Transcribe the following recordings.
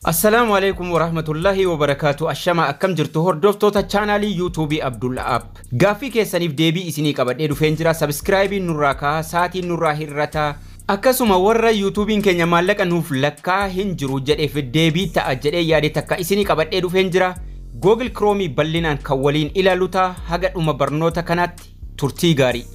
Assalaamu alaikum warahmatullahi wabarakaatu. Ashama, akkam jirtu hordoftoota chaanaalii YouTubeii Abdulla App? Gaaffii keessaniif deebii isinii qabadhee dhufeen jira. Subscribeiin nurraa ka'a, sa'aatiin nurraa hir'ata. Akkasuma warra YouTubeiin keenya maallaqa nuuf lakkaa hin jiru jedheef deebii ta'a jedhee yaade takka isinii qabadhee dhufeen jira. Google Chrome bal'inaan kan waliin ilaalu ta'a. Haga dhuma barnoota kanaatti turtii gaarii.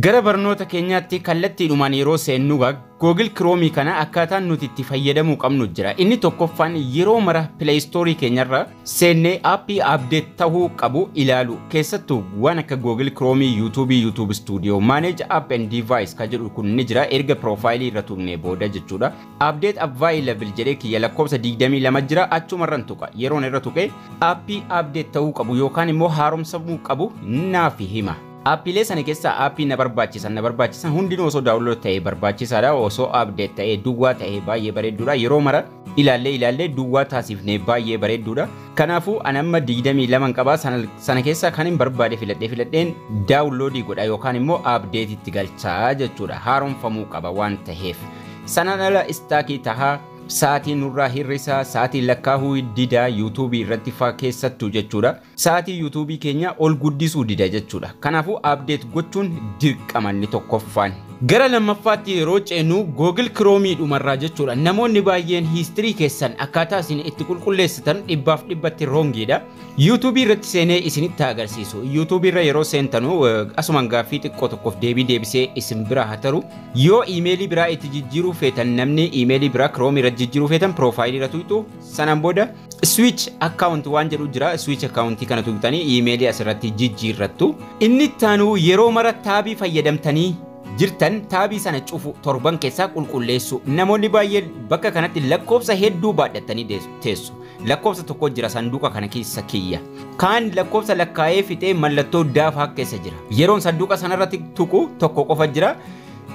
Gara barnoota keenyaatti kallattiidhumaan yeroo seennu, Google Chrome kana akkaataan nuti itti fayyadamuu qabnu jira. Inni tokkoffaan yeroo mara Play Store keenyarra seennee aappii update ta'uu qabu ilaalu. Keessattuu waan akka Google Chrome, YouTube, YouTube Studio, Manage App and Device kan jedhu kun ni jira, erga profile irra tuqnee booda jechuudha. Update available jedhee kiyya lakkoofsa 22 jira, achumarran tuqa. Yeroon irra tuqee aappii update ta'uu qabu yookaan immoo haaromsamuu qabu naaf hima. Aappiilee sana keessaa aappii na barbaachisan hundinuu osoo download ta'ee barbaachisaadha. Osoo update ta'ee duwwaa ta'ee baay'ee bareedduudha. Yeroo mara ilaallee ilaallee duwwaa taasifnee baay'ee bareedduudha. Kanaafuu an amma 22 qabaa, sana keessaa kan hin barbaade filadhee filadheen downloadii godha yookaan immoo update itti galchaa jechuudha. Haaromfamuu qaba waan ta'eef. Sanaan ala stuckii tahaa, sa'aatii nurraa hir'isaa, sa'aatii lakkaa'uu didaa YouTubeii irratti faa keessattuu jechuudha. Sa'aatii YouTubeii keenya ol guddisuu dida jechuudha. Kanaafuu update gochuun dirqama inni tokkoffaan. Gara lammaffaatti yeroo ceenu, Google Chrome dhumarraa jechuudha. Namoonni baay'een history keessan akkaataa isin itti qulqulleessitan dhibbaaf dhibbatti wrongiidha. YouTubeii irratti seenee isinitti agarsiisu. YouTubeii irra yeroo seentanu, asumaan gaaffii xiqqoo tokkoof deebii deebisee isin bira haa taru. Yoo iimeelii biraa itti jijjiiruu feetan, namni iimeelii biraa Chrome irra jijjiiruu feetan, profileii irra tuqxu. Sanaan booda switch account waan jedhu jira. Switch account kana tuqxanii iimeelii asirratti jijjiirrattu. Inni ittaanu yeroo mara tabii fayyadamtanii jirtan tabii sana cufu, torban keessaa qulqulleessu. Namoonni baay'een bakka kanatti lakkoofsa hedduu baadhatanii teessu. Lakkoofsa tokko jira sanduuqa kana keessa kiyya. Kaan lakkoofsa lakkaa'ee fixee mallattoo daafaa keessa jira. Yeroon sanduuqa sanarratti tuqu tokko qofa jira.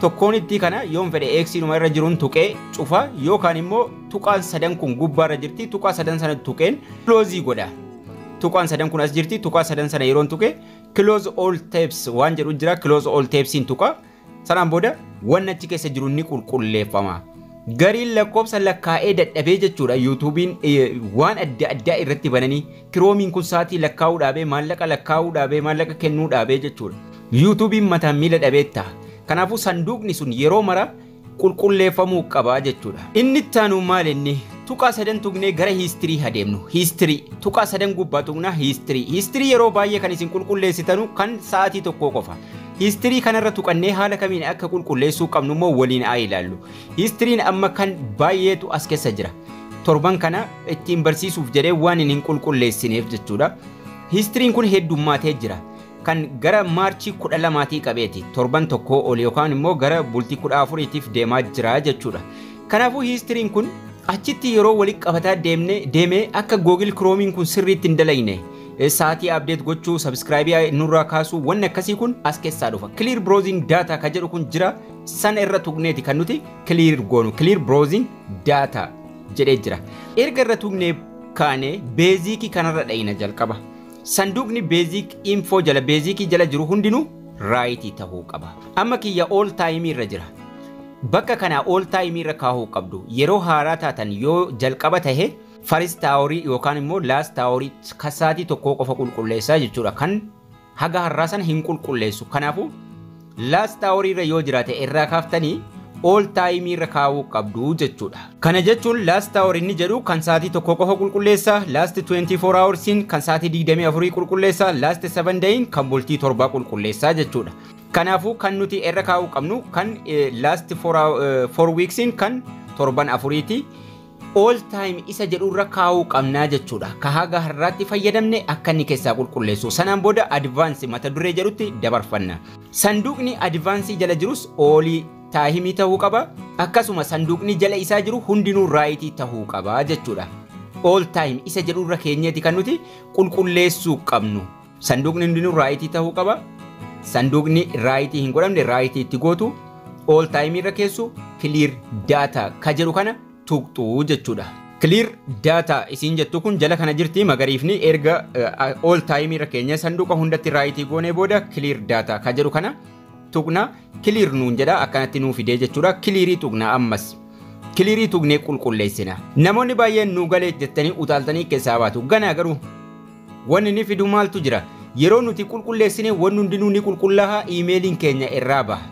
Tokkoon itti kana yoon fedhe Xiinuma irra jiruun tuqee cufa, yookaan immoo tuqaan sadan kun gubbaarra jirti, tuqaa sadan sana tuqeen closeii godha. Tuqaan sadan kun as jirti, tuqaa sadan sana yeroon tuqe close all tabs waan jedhu jira, close all tabsiin tuqa. Sanaan booda wanni achi keessa jiru ni qulqulleeffama. Gariin lakkoofsa lakkaa'ee dadhabee jechuudha. YouTubeiin waan adda addaa irratti bananii Chromeiin kun sa'aatii lakkaa'uu dhaabee, maallaqa lakkaa'uu dhaabee, maallaqa kennuu dhaabee jechuudha. YouTubeiin mataan miila dhabee ta'a. Kanaafuu sanduuqni sun yeroo mara qulqulleeffamuu qaba jechuudha. Inni ittaanu maal inni? Tuqaa sadan tuqnee gara history adeemnu. History tuqaa sadan gubbaa tuqnaa, history. History yeroo baay'ee kan isin qulqulleessitanu kan sa'aatii tokkoo qofa. History kanarra tuqannee haala kamiin akka qulqulleessuu qabnu immoo waliin haa ilaallu. Historyn amma kan baay'eetu as keessa jira. Torban kana ittiin barsiisuuf jedhee waan hin qulqulleessineef jechuudha. Historyn kun heddummaatee jira. Kan gara Maarchii 12 qabeeti. Torban tokkoo ol yookaan immoo gara bultii 14tiif deemaa jira jechuudha. Kanaafuu historyn kun achitti yeroo walitti qabataa deemne deemee akka Google Chromeiin kun sirriitti hin dalagne, sa'aatii update gochuu, subscribeii nurraa kaasuu, wanni akkasii kun as keessaa dhufa. Clear browsing data kan jedhu kun jira, sana irra tuqneeti kan nuti clear goonu. Clear browsing data jedhee jira. Erga irra tuqnee kaane basicii kanarra dhayina jalqaba. Sanduuqni basic info jala, basicii jala jiru hundinuu rightii ta'uu qaba. Amma kiyya all timeii irra jira. Bakka kana all timeii irra kaahuu qabdu. Yeroo haaraa taatan yoo jalqaba tahe first hourii yookaan immoo last hourii sa'aatii tokkoo qofa qulqulleessaa jechuudha. Kan haga har'aa sana hin qulqulleessu. Kanaafuu last hourii irra yoo jiraate irraa kaaftanii all timeii irra kaa'uu qabdu jechuudha. Kana jechuun last hour inni jedhu kan sa'aatii tokko qofa qulqulleessa, last 24 hoursiin kan sa'aatii 24 qulqulleessa, last 7 dayin kan bultii torbaa qulqulleessa jechuudha. Kanaafuu kan nuti irra kaa'uu qabnu kan last 4 weeksiin kan torban afuriiti. All time isa jedhurra kaa'uu qabnaa jechuudha. Ka haga har'aatti fayyadamne akka inni keessaa qulqulleessu. Sanaan booda advance mata duree jedhutti dabarfanna. Sanduuqni advance jala jirus all timeii ta'uu qaba. Akkasuma sanduuqni jala isaa jiru hundinuu rightii ta'uu qaba jechuudha. All time isa jedhurra keenyeeti kan nuti qulqulleessuu qabnu. Sanduuqni hundinuu rightii ta'uu qaba. Sanduuqni rightii hin godhamne rightii itti gootu, all time irra keessu, clear data ka jedhu kana tuqxuu jechuudha. Clear data isiin jettu kun jala kana jirti magariifni. Erga all time irra keenya sanduuqa hundatti rightii goonee booda clear data ka jedhu kana Tuqna, clear nuun jedha, akkanatti nuu fidee jechuudha. Clearii tuqna ammas. Clearii tuqnee qulqulleessina. Namoonni baay'een nu galee jettanii utaaltanii keessaa baatu. Ganaa garuu wanni inni fidu maaltu jira? Yeroo nuti qulqulleessine wanni hundinuu ni qulqullaa'a, iimeeliin keenya irraa baha.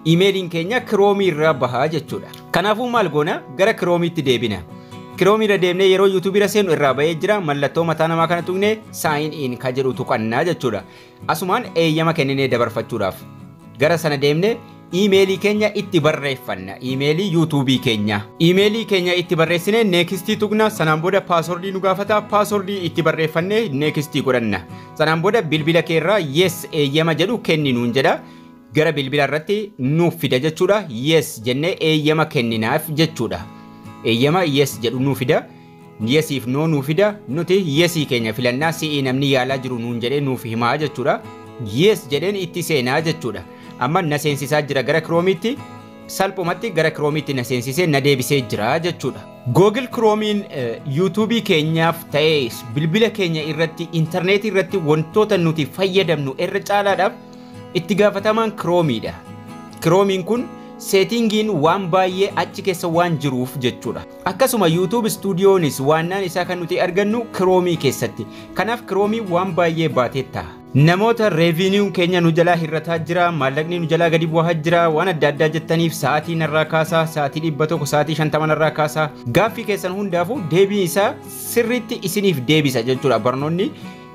Iimeeliin keenya Chromeii irraa baha jechuudha. Kanaafuu maal goona? Gara Chromeiitti deebina. Chromeii irra deemnee yeroo YouTubeii irra seenu irraa bahee jira. Mallattoo mataa namaa kana tuqnee sign in ka jedhu tuqannaa jechuudha. Asumaan eeyyama kenninee dabarfachuudhaaf. Gara sana deemnee iimeelii keenya itti barreeffanna. Iimeelii YouTubeii keenya. Iimeelii keenya itti barreessinee nextii tuqna. Sanaan booda passwordii nu gaafata. Passwordii itti barreeffannee nextii godhanna. Sanaan booda bilbila keerraa yes eeyyama jedhu kenni nuun jedha. Gara bilbila irratti nuuf fida jechuudha. Yes jennee eeyyama kenninaaf jechuudha. Eeyyama yes jedhu nuuf fida. Yesiif no nuuf fida. Nuti yesii keenya filannaa, si'ii namni yaalaa jiru nuun jedhee nuuf himaa jechuudha. Yes jedheen itti seenaa jechuudha. Amma na seensisaa jira gara Chromeiitti. Salphumatti gara Chromeiitti na seensisee na deebisee jira jechuudha. Google Chromeiin YouTubeii keenyaaf ta'ee bilbila keenya irratti, intarneetii irratti wantoota nuti fayyadamnu irra caalaadhaaf itti gaafatamaan Chromeiidha. Chromeiin kun settingiin waan baay'ee achi keessa waan jiruuf jechuudha. Akkasuma YouTube Studioonis waannaan isaa kan nuti argannu Chromeii keessatti. Kanaaf Chromeii waan baay'ee baatee ta'a. Namoota revenueun keenya nu jalaa hir'ataa jira, maallaqni nu jalaa gadi bu'aa jira, waan adda addaa jettaniif sa'aatii narraa kaasaa, sa'aatii 100, sa'aatii 50 narraa kaasaa. Gaaffii keessan hundaafuu deebii isaa sirriitti isiniif deebisa jechuudha barnoonni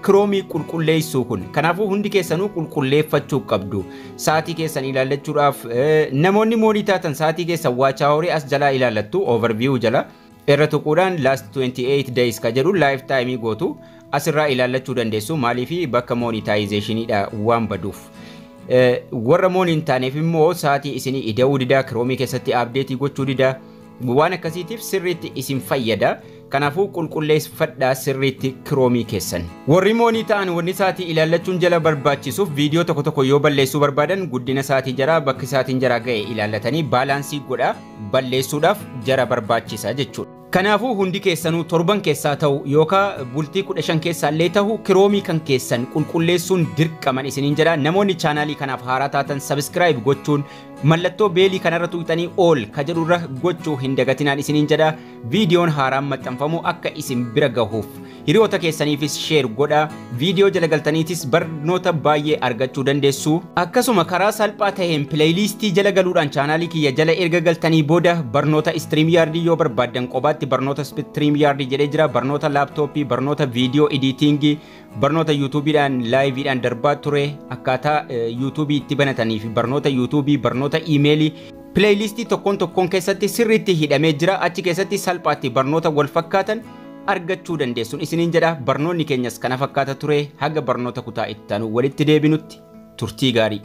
Chromeii qulqulleessuu kun. Kanaafuu hundi keessanuu qulqulleeffachuu qabdu. Sa'aatii keessan ilaallachuudhaaf namoonni money taatan sa'aatii keessan watch hourii as jalaa ilaallattu, overview jala. Irra tuquudhaan last 28 days ka jedhu lifetime gootu, asirraa ilaallachuu dandeessu, maaliif bakka monetizationiidha waan baduuf. Warra money hin taaneef immoo sa'aatii isinii ida'uu didaa, Chromeii keessatti updateii gochuu didaa, waan akkasiitiif sirriitti isin fayyada. Kanaafuu qulqulleeffadhaa sirriitti Chromeii keessan. Warri money ta'an wanni sa'aatii ilaallachuun jala barbaachisuuf viidiyoo tokko tokko yoo balleessuu barbaadan guddina sa'aatii jaraa bakki sa'aatiin jaraa ga'e ilaallatanii balanceii godhaa balleessuudhaaf jara barbaachisa jechuudha. Kanaafuu hundi keessanuu torban keessaa ta'u yookaan bultii 15 keessaa illee ta'u Chromeii kan keessan qulqulleessuun dirqaman isiniin jedha. Namoonni chaanaalii kanaaf haaraa taatan subscribe gochuun mallattoo bellii kanarra tuqxanii all ka jedhurra gochuu hin dagatinaan isiniin jedha. Viidiyoon haaraan maxxanfamu akka isin bira gahuuf hiriyoota keessaniifis share godhaa. Viidiyoo jala galtaniitis barnoota baay'ee argachuu dandeessu. Akkasuma karaa salphaa ta'een playlistii jala galuudhaan chaanaalii kiyya jala erga galtanii booda barnoota StreamYardii yoo barbaaddan qobaatti barnoota StreamYardii jedhee jira. Barnoota laptopii, barnoota viidiyoo editingii, barnoota YouTubeiidhaan liveiidhaan darbaa ture, akkaataa YouTubeii itti banatanii fi barnoota YouTubeii, barnoota iimeelii playlistii tokkoon tokkoon keessatti sirriitti hidhamee jira. Achi keessatti salphaatti barnoota wal fakkaatan argachuu dandeessuun isiniin jedha. Barnoonni keenyas kana fakkaata ture. Haga barnoota kutaa itti aanu walitti deebinutti turtii gaarii.